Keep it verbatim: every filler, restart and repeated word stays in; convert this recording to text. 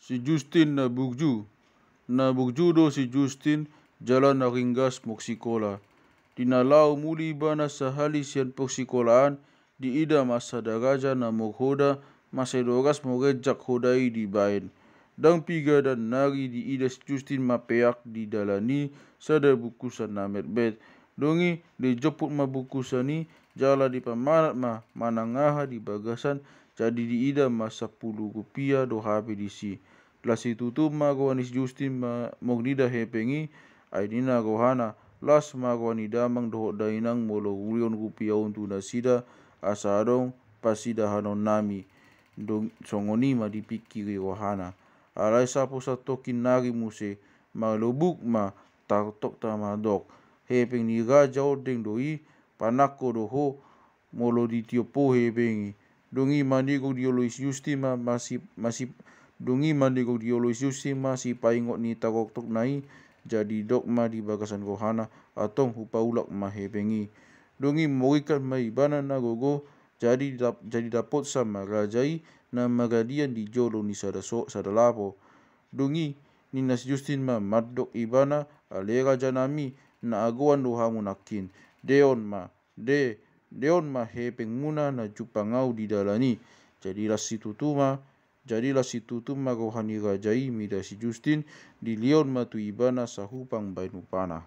Si Justin na burju. Na burju do si Justin jala na ringgas marsikola. Di na laho muli ibana sahali sian parsikolaan, diida ma sada raja na marhoda, mansai doras marejak hoda i dibaen. Ndang piga dan nari diida si Justin mampeak di dalan i sada bungkusan na metmet. Dung i dijomput ma bungkusan i, jala dipamanat ma manang aha di bagasan, jadi diida ma sampulu rupia do hape disi. Las situtu ma roha ni si Justin ma, molo diida hepeng i, ai ninna rohana, las ma roha ni damang dohot dainang molo hulehon rupia on tu nasida, asa adong pasidahanonnami. Dung songon i ma dipingkiri rohana. Alai sapo satongkin nari muse, malobuk ma tartokta mandok, hepeng ni raja ondeng do i, panangko do ho, molo ditiop ho hepeng i. Dung i manigor dioloi si Justin ma masi, masi, dung i manigor dioloi si Justin ma sipaingot ni tartoktokna i, jadi didok ma di bagasan rohana, antong hupaulak ma hepeng i. Dung i maringkat ma ibana na gogo, jadi dap-, jadi dapotsa ma raja i na maradian di jolo ni sada so-, sada lapo. Dung i ninna si Justin ma mandok ibana, ale rajanami, na agoan do hamu nangkin. Deon ma, de, deon ma hepengmuna na jumpang ahu di dalan i. Jadi las situtu ma, jadi las situtu ma roha ni raja i mida si Justin, dilehon ma tu ibana sahupang baen upana.